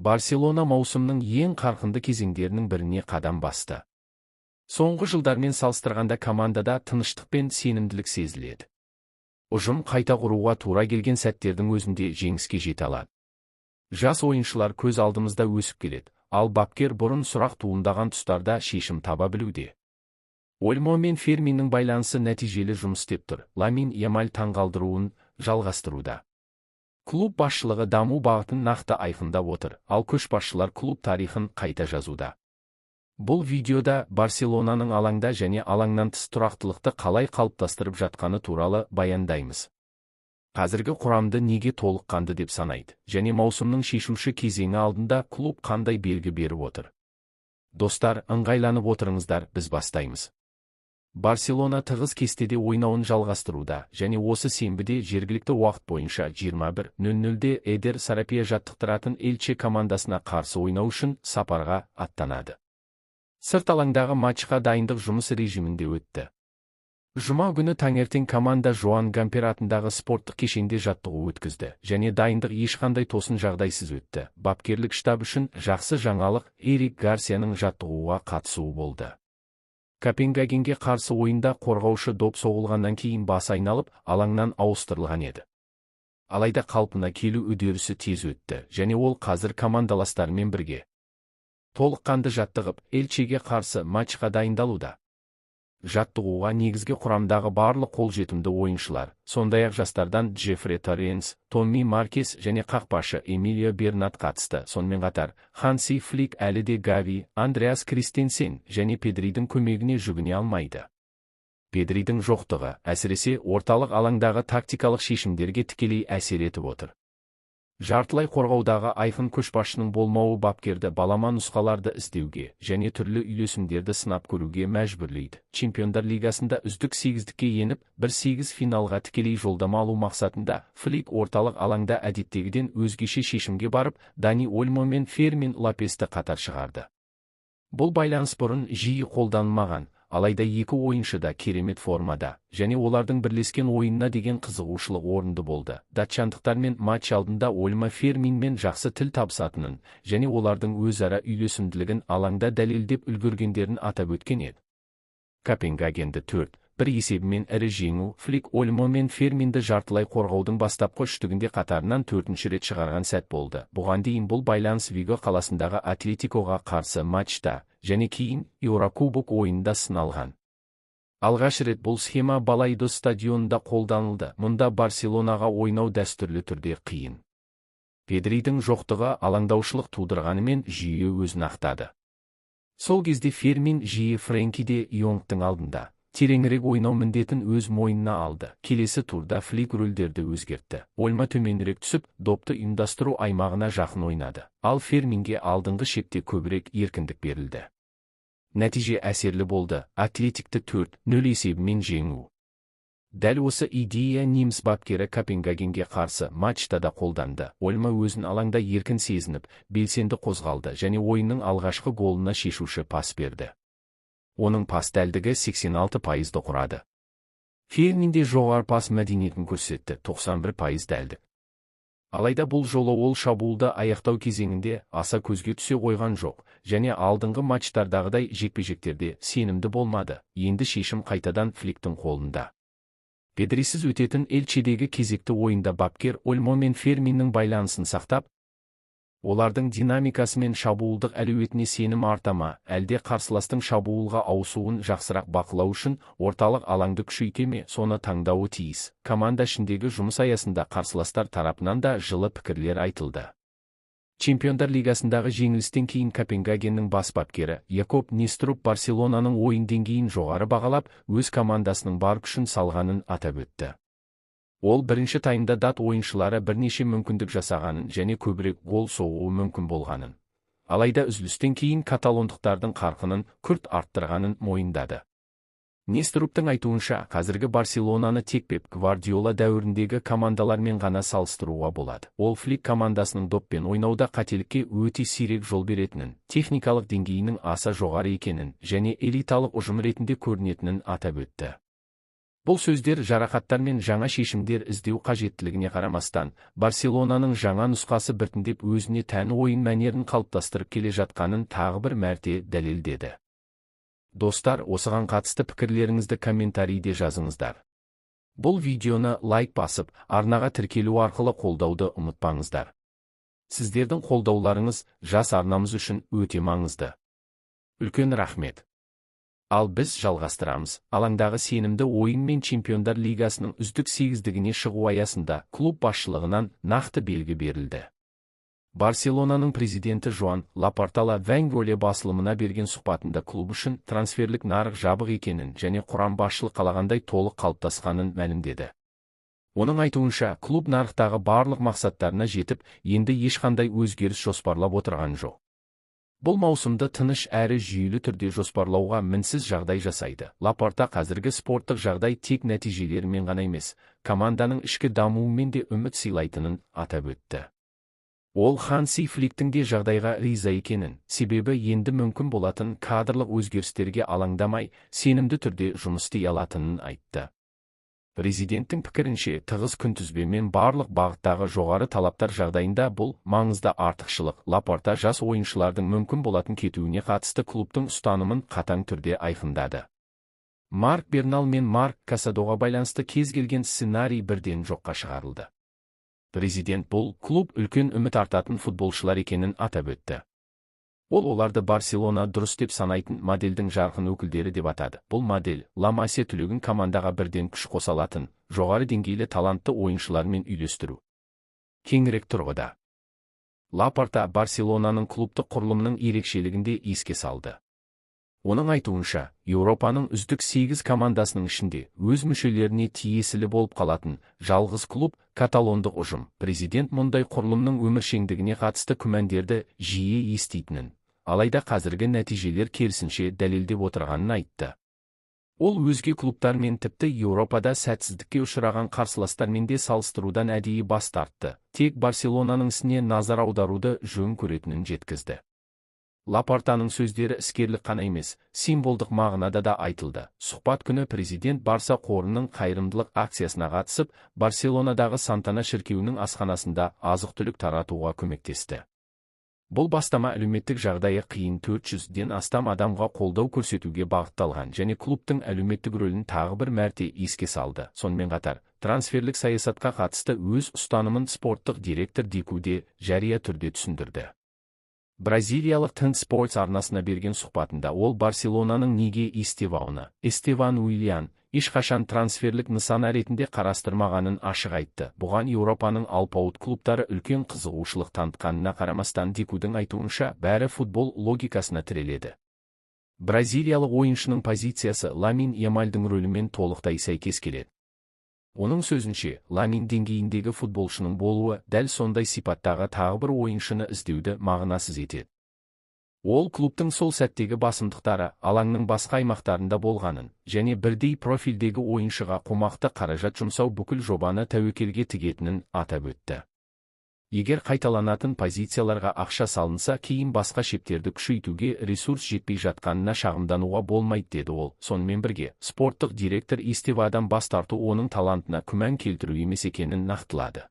Барселона маусымның ең қарқынды кезеңдерінің біріне қадам басты. Соңғы жылдармен салыстырғанда командада тыныштық пен сенімділік сезіледі. Ұжым қайта құруға тура келген сәттердің өзінде жеңіске жете алады. Жас ойыншылар көз алдымызда өсіп келеді, ал бапкер бұрын сұрақ туындаған тұстарда шешім таба білуде. Ольмо мен Ферминнің байланысы нәтижелі жұмыс істеп тұр. Ламин Ямаль таңғалдыруын жалғастыруда. Клуб басшылығы даму бағытын нақты айқындап отыр, ал көшбасшылар клуб тарихын қайта жазуда. Бұл видеода Барселонаның алаңда және алаңнан тыс тұрақтылықты қалай қалыптастырып жатқаны туралы баяндаймыз. Қазіргі құрамды неге толыққанды деп санайды және маусымның шешуші кезеңі алдында клуб қандай белгі беріп отыр? Достар, ыңғайланып отырыңыздар, біз бастаймыз. Барселона тығыз кестеде ойнауын жалғастыруда және осы сенбіде жергілікті уақыт бойынша 21:00-де Эдер Сарапия жаттықтыратын Эльче командасына қарсы ойнау үшін сапарға аттанады. Сырт алаңдағы матчқа дайындық жұмыс режимінде өтті. Жұма күні таңертең команда Жоан Гампер атындағы спорттық кешенде жаттығу өткізді және дайындық ешқандай тосын жағдайсыз өтті. Бапкерлік штаб үшін жақсы жаңалық Эрик Гарсияның жаттығуға қатысуы болды. Копенгагенге қарсы ойында қорғаушы доп соғылғаннан кейін басы айналып, алаңнан ауыстырылған еді. Алайда қалпына келу үдерісі тез өтті және ол қазір командаластарымен бірге толыққанды жаттығып, Эльчеге қарсы матчқа дайындалуда. Жаттығуға негізгі құрамдағы барлық қолжетімді ойыншылар, сондай-ақ жастардан Джеффри Торренс, Томми Маркес және қақпашы Эмилио Бернат қатысты. Сонымен қатар, Ханси Флик әлі де Гави, Андреас Кристенсен және Педридің көмегіне жүгіне алмайды. Педридің жоқтығы, әсіресе орталық алаңдағы тактикалық шешімдерге тікелей әсер етіп отыр. Жартылай қорғаудағы айқын көшбасшының болмауы бапкерді балама нұсқаларды іздеуге және түрлі үйлесімдерді сынап көруге мәжбүрлейді. Чемпиондар лигасында үздік сегіздікке еніп, 1/8 финалға тікелей жолдама алу мақсатында Флик орталық алаңда әдеттегіден өзгеше шешімге барып, Дани Ольмо мен Фермин Лопесті қатар шығарды. Бұл байланыс бұрын жиі қолданылмаған, алайда екі ойыншы да керемет формада және олардың бірлескен ойынына деген қызығушылық орынды болды. Датчандықтармен матч алдында Ольмо Ферминмен жақсы тіл табысатынын және олардың өзара үйлесімділігін алаңда дәлелдеп үлгергендерін атап өткен еді. Копенгагенді 4-1 есебімен ірі жеңу Флик Ольмо мен Ферминді жартылай қорғаудың бастапқы үштігінде қатарынан төртінші рет шығарған сәт болды. Бұған дейін бұл байланыс Виго қаласындағы Атлетикоға қарсы матчта және кейін Еурокубок ойынында сыналған. Алғаш рет бұл схема Балаидос стадионында қолданылды. Мұнда Барселонаға ойнау дәстүрлі түрде қиын. Педридің жоқтығы алаңдаушылық тудырғанымен, жүйе өзін ақтады. Сол кезде Фермин жиі Френки де Йонгтың алдында тереңірек ойнау міндетін өз мойнына алды. Келесі турда Флик рөлдерді өзгертті. Ольмо төменірек түсіп, допты ұйымдастыру аймағына жақын ойнады. Ал Ферминге алдыңғы шепте көбірек еркіндік берілді. Нәтиже әсерлі болды. Атлетикті 4-0 есебімен жеңу. Дәл осы идея неміс бапкері Копенгагенге қарсы матчта да қолданды. Ольмо өзін алаңда еркін сезініп, белсенді қозғалды және ойынның алғашқы голына шешуші пас берді. Оның пас дәлдігі 86%-ды құрады. Фермин де жоғары пас мәдениетін көрсетті, 91% дәлдік. Алайда бұл жолы ол шабуылды аяқтау кезеңінде аса көзге түсе қойған жоқ және алдыңғы матчтардағыдай жекпе-жектерде сенімді болмады. Енді шешім қайтадан Фликтің қолында. Педрисіз өтетін Эльчедегі кезекті ойында бапкер Ольмо мен Ферминнің байланысын сақтап, олардың динамикасы мен шабуылдық әлеуетіне сенім арта ма, әлде қарсыластың шабуылға ауысуын жақсырақ бақылау үшін орталық алаңды күшейте ме, соны таңдауы тиіс. Команда ішіндегі жұмыс аясында қарсыластар тарапынан да жылы пікірлер айтылды. Чемпиондар лигасындағы жеңілістен кейін Копенгагеннің бас бапкері Якоб Неструп Барселонаның ойын деңгейін жоғары бағалап, өз командасының бар күшін салғанын атап өтті. Ол бірінші таймда дат ойыншылары бірнеше мүмкіндік жасағанын және көбірек гол соғуы мүмкін болғанын, алайда үзілістен кейін каталондықтардың қарқынын күрт арттырғанын мойындады. Неструптың айтуынша, қазіргі Барселонаны тек Пеп Гвардиола дәуіріндегі командалармен ғана салыстыруға болады. Ол Флик командасының доппен ойнауда қателікке өте сирек жол беретінін, техникалық деңгейінің аса жоғары екенін және элиталық ұжым ретінде көрінетінін атап өтті. Бұл сөздер жарақаттар мен жаңа шешімдер іздеу қажеттілігіне қарамастан, Барселонаның жаңа нұсқасы біртіндеп өзіне тән ойын мәнерін қалыптастырып келе жатқанын тағы бір мәрте дәлелдеді. Достар, осыған қатысты пікірлеріңізді комментарийде жазыңыздар. Бұл видеоны лайк басып, арнаға тіркелу арқылы қолдауды ұмытпаңыздар. Сіздердің қолдауларыңыз жас арнамыз үшін өте маңызды. Үлкен рахмет. Ал біз жалғастырамыз. Алаңдағы сенімді ойын мен Чемпиондар лигасының үздік сегіздігіне шығу аясында клуб басшылығынан нақты белгі берілді. Барселонаның президенті Жоан Лапорта Ла Ванглория басылымына берген сұхбатында клуб үшін трансферлік нарық жабық екенін және құрам басшылық қалағандай толық қалыптасқанын мәлімдеді. Оның айтуынша, клуб нарықтағы барлық мақсаттарына жетіп, енді ешқандай өзгеріс жоспарлап отырған жоқ. Бұл маусымды тыныш әрі жүйелі түрде жоспарлауға мінсіз жағдай жасайды. Лапорта қазіргі спорттық жағдай тек нәтижелерімен ғана емес, команданың ішкі дамуымен де үміт сыйлайтынын атап өтті. Ол Ханси Фликтің де жағдайға риза екенін, себебі енді мүмкін болатын кадрлық өзгерістерге алаңдамай, сенімді түрде жұмыс істей алатынын айтты. Президенттің пікірінше, тығыз күнтізбемен барлық бағыттағы жоғары талаптар жағдайында бұл маңызды артықшылық. Лапорта жас ойыншылардың мүмкін болатын кетуіне қатысты клубтың ұстанымын қатаң түрде айқындады. Марк Бернал мен Марк Касадоға байланысты кез келген сценарий бірден жоққа шығарылды. Президент бұл клуб үлкен үміт артатын футболшылар екенін атап өтті. Ол оларды Барселона дұрыс деп санайтын модельдің жарқын өкілдері деп атады. Бұл модель Ла Масия түлегін командаға бірден күш қоса алатын, жоғары деңгейлі талантты ойыншылармен үйлестіру. Кеңірек тұрғыда. Лапорта Барселонаның клубтық құрылымының ерекшелігін де еске салды. Оның айтуынша, Еуропаның үздік 8 командасының ішінде өз мүшелеріне тиесілі болып қалатын жалғыз клуб каталондық ұжым. Президент мұндай құрылымның өміршеңдігіне қатысты күмәндерді жиі еститінін, алайда қазіргі нәтижелер керісінше дәлелдеп отырғанын айтты. Ол өзге клубтармен, тіпті Еуропада сәтсіздікке ұшыраған қарсыластармен де салыстырудан әдейі бас тартты, тек Барселонаның ісіне назар аударуды жөн көретінін жеткізді. Лапортаның сөздері іскерлік қана емес, символдық мағынада да айтылды. Сұхбат күні президент Барса қорының қайырымдылық акциясына қатысып, Барселонадағы Сантана шіркеуінің асханасында азық-түлік таратуға көмектесті. Бұл бастама әлеуметтік жағдайы қиын 400-ден астам адамға қолдау көрсетуге бағытталған және клубтың әлеуметтік рөлін тағы бір мәрте еске салды. Сонымен қатар, трансферлік саясатқа қатысты өз ұстанымын спорттық директор Деку де жария түрде түсіндірді. Бразилиялық TNT Sports арнасына берген сұхбатында ол Барселонаның неге Эстевауны, Эстеван Уильян, ешқашан трансферлік нысана ретінде қарастырмағанын ашық айтты. Бұған Еуропаның алпауыт клубтары үлкен қызығушылық танытқанына қарамастан, Декудің айтуынша, бәрі футбол логикасына тіреледі. Бразилиялық ойыншының позициясы Ламин Ямальдың рөлімен толықтай сәйкес келеді. Оның сөзінше, Ламин деңгейіндегі футболшының болуы дәл сондай сипаттағы тағы бір ойыншыны іздеуді мағынасыз етеді. Ол клубтың сол сәттегі басымдықтары алаңның басқа аймақтарында болғанын және бірдей профильдегі ойыншыға қомақты қаражат жұмсау бүкіл жобаны тәуекелге тігетінін атап өтті. Егер қайталанатын позицияларға ақша салынса, кейін басқа шептерді күшейтуге ресурс жетпей жатқанына шағымдануға болмайды, деді ол. Сонымен бірге, спорттық директор Эстевадан бас тарту оның талантына күмән келтіру емес екенін нақтылады.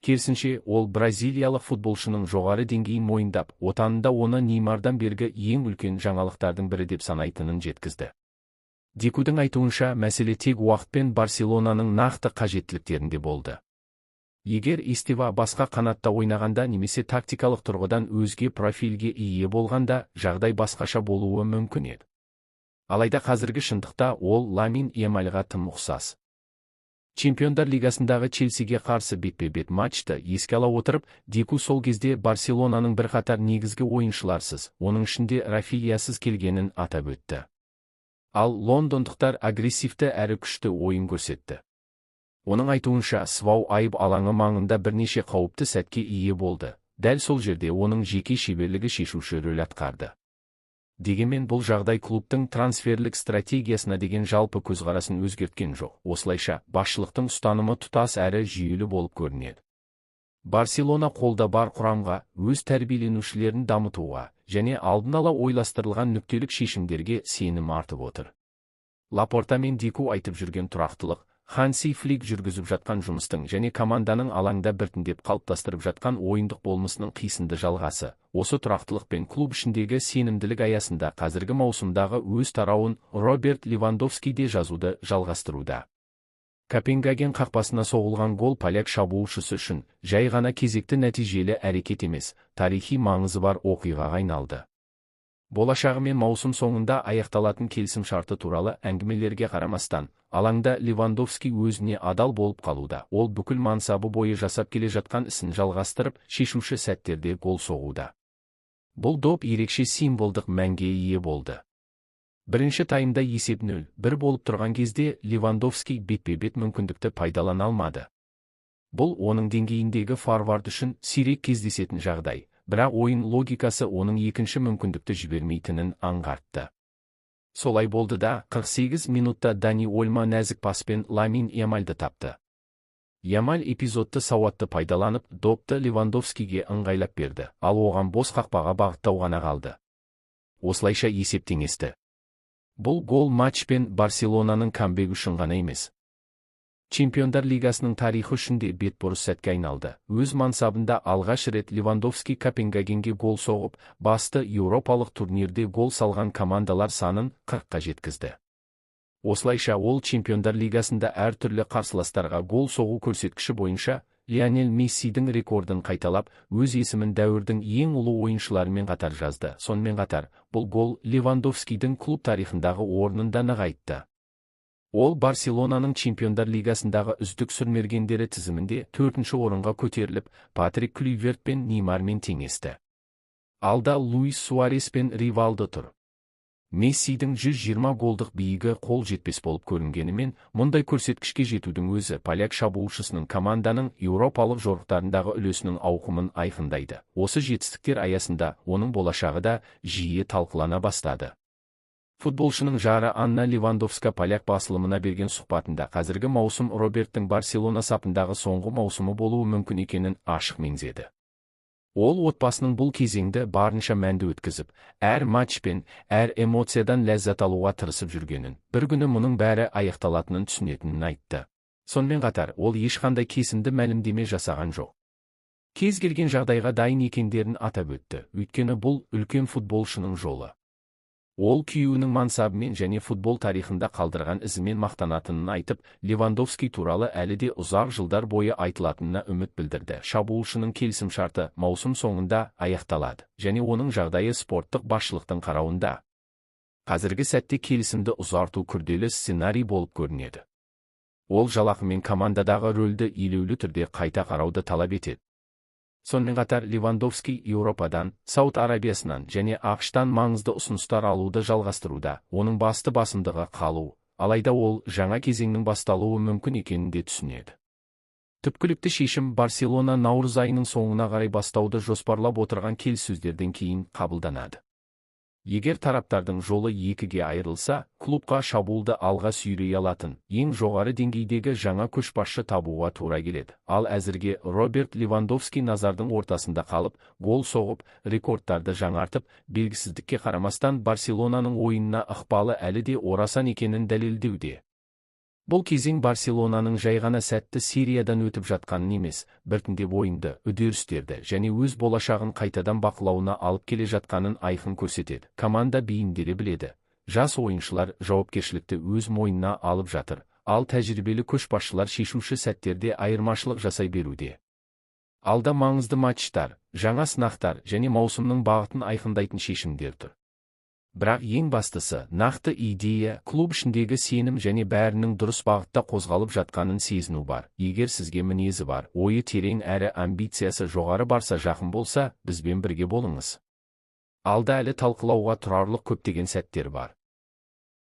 Керісінше, ол бразилиялық футболшының жоғары деңгейін мойындап, отанында оны Неймардан бергі ең үлкен жаңалықтардың бірі деп санайтынын жеткізді. Декудің айтуынша, мәселе тек уақыт пен Барселонаның нақты қажеттіліктерінде болды. Егер Эстева басқа қанатта ойнағанда немесе тактикалық тұрғыдан өзге профильге ие болғанда, жағдай басқаша болуы мүмкін еді. Алайда қазіргі шындықта ол Ламин Ямальға тым ұқсас. Чемпиондар лигасындағы Челсиге қарсы бетпе-бет матчты еске ала отырып, Деку сол кезде Барселонаның бірқатар негізгі ойыншыларсыз, оның ішінде Рафиньясыз келгенін атап өтті. Ал лондондықтар агрессивті әрі күшті ойын көрсетті. Оның айтуынша, Свау айып алаңы маңында бірнеше қауіпті сәтке ие болды. Дәл сол жерде оның жеке шеберлігі шешуші рөл атқарды. Дегенмен бұл жағдай клубтың трансферлік стратегиясына деген жалпы көзқарасын өзгерткен жоқ. Осылайша, басшылықтың ұстанымы тұтас әрі жүйелі болып көрінеді. Барселона қолда бар құрамға, өз тәрбиеленушілерін дамытуға және алдын ала ойластырылған нүктелік шешімдерге сенім артып отыр. Лапорта мен Деку айтып жүрген тұрақтылық, Ханси Флик жүргізіп жатқан жұмыстың және команданың алаңда біртіндеп қалыптастырып жатқан ойындық болмысының қисынды жалғасы. Осы тұрақтылық пен клуб ішіндегі сенімділік аясында қазіргі маусымдағы өз тарауын Роберт Левандовски де жазуды жалғастыруда. Копенгаген қақпасына соғылған гол поляк шабуылшысы үшін жай ғана кезекті нәтижелі әрекет емес, тарихи маңызы бар оқиғаға айналды. Болашағы мен маусым соңында аяқталатын келісім шарты туралы әңгімелерге қарамастан, алаңда Левандовски өзіне адал болып қалуда. Ол бүкіл мансабы бойы жасап келе жатқан ісін жалғастырып, шешуші сәттерде гол соғуда. Бұл доп ерекше символдық мәнге ие болды. Бірінші таймда есеп 0-1 болып тұрған кезде Левандовски бетпе-бет мүмкіндікті пайдалана алмады. Бұл оның деңгейіндегі форвард үшін сирек кездесетін жағдай, бірақ ойын логикасы оның екінші мүмкіндікті жібермейтінін аңғартты. Солай болды да, 48 минутта Дани Ольмо нәзік паспен Ламин Ямальды тапты. Ямаль эпизодты сауатты пайдаланып, допты Левандовскиге ыңғайлап берді, ал оған бос қақпаға бағыттау ғана қалды. Осылайша есеп теңесті. Бұл гол матч пен Барселонаның камбегі үшін ғана емес, Чемпиондар лигасының тарихы үшін де бетбұрыс сәтке айналды. Өз мансабында алғаш рет Левандовски Копенгагенге гол соғып, басты еуропалық турнирде гол салған командалар санын 40-қа жеткізді. Осылайша ол Чемпиондар лигасында әртүрлі қарсыластарға гол соғу көрсеткіші бойынша Лионель Мессидің рекордын қайталап, өз есімін дәуірдің ең ұлы ойыншыларымен қатар жазды. Сонымен қатар, бұл гол Левандовскидің клуб тарихындағы орнын да нығайтты. Ол Барселонаның Чемпиондар лигасындағы үздік сұрмергендері тізімінде 4-ші орынға көтеріліп, Патрик Клюйверт пен Неймармен теңесті. Алда Луис Суарес пен Ривалдо тұр. Мессидің 120 голдық биігі қол жетпес болып көрінгенімен, мұндай көрсеткішке жетудің өзі поляк шабуылшысының команданың еуропалық жорықтарындағы үлесінің ауқымын айқындайды. Осы жетістіктер аясында оның болашағы да жиі талқылана бастады. Футболшының жары Анна Левандовска поляк басылымына берген сұхбатында қазіргі маусым Роберттің Барселона сапындағы соңғы маусымы болуы мүмкін екенін ашық меңзеді. Ол отбасының бұл кезеңді барынша мәнді өткізіп, әр матч пен әр эмоциядан ләззат алуға тырысып жүргенін, бір күні мұның бәрі аяқталатынын түсінетінін айтты. Сонымен қатар, ол ешқандай кесімді мәлімдеме жасаған жоқ. Кез келген жағдайға дайын екендерін атап өтті, өйткені бұл үлкен футболшының жолы. Ол күйеуінің мансабымен және футбол тарихында қалдырған ізімен мақтанатынын айтып, Левандовски туралы әлі де ұзақ жылдар бойы айтылатынына үміт білдірді. Шабуылшының келісімшарты маусым соңында аяқталады және оның жағдайы спорттық басшылықтың қарауында. Қазіргі сәтте келісімді ұзарту күрделі сценарий болып көрінеді. Ол жалақы мен командадағы рөлді елеулі түрде қайта қарауды талап етеді. Сонымен қатар Левандовски Еуропадан, Сауд Арабиясынан және АҚШ-тан маңызды ұсыныстар алуды жалғастыруда. Оның басты басымдығы қалу, алайда ол жаңа кезеңнің басталуы мүмкін екенін де түсінеді. Түпкілікті шешім Барселона наурыз айының соңына қарай бастауды жоспарлап отырған келіссөздерден кейін қабылданады. Егер тараптардың жолы екіге айырылса, клубқа шабуылды алға сүйрей алатын ең жоғары деңгейдегі жаңа көшбасшы табуға тура келеді. Ал әзірге Роберт Левандовски назардың ортасында қалып, гол соғып, рекордтарды жаңартып, белгісіздікке қарамастан Барселонаның ойынына ықпалы әлі де орасан екенін дәлелдеуде. Бұл кезең Барселонаның жай ғана сәтті сериядан өтіп жатқанын емес, біртіндеп ойынды, үдерістерді және өз болашағын қайтадан бақылауына алып келе жатқанын айқын көрсетеді. Команда бейімделе біледі. Жас ойыншылар жауапкершілікті өз мойнына алып жатыр, ал тәжірибелі көшбасшылар шешуші сәттерде айырмашылық жасай беруде. Алда маңызды матчтар, жаңа сынақтар және маусымның бағытын айқындайтын шешімдер тұр. Бірақ ең бастысы, нақты идея, клуб ішіндегі сенім және бәрінің дұрыс бағытта қозғалып жатқанын сезіну бар. Егер сізге мінезі бар, ойы терең әрі амбициясы жоғары Барса жақын болса, бізбен бірге болыңыз. Алда әлі талқылауға тұрарлық көптеген сәттер бар.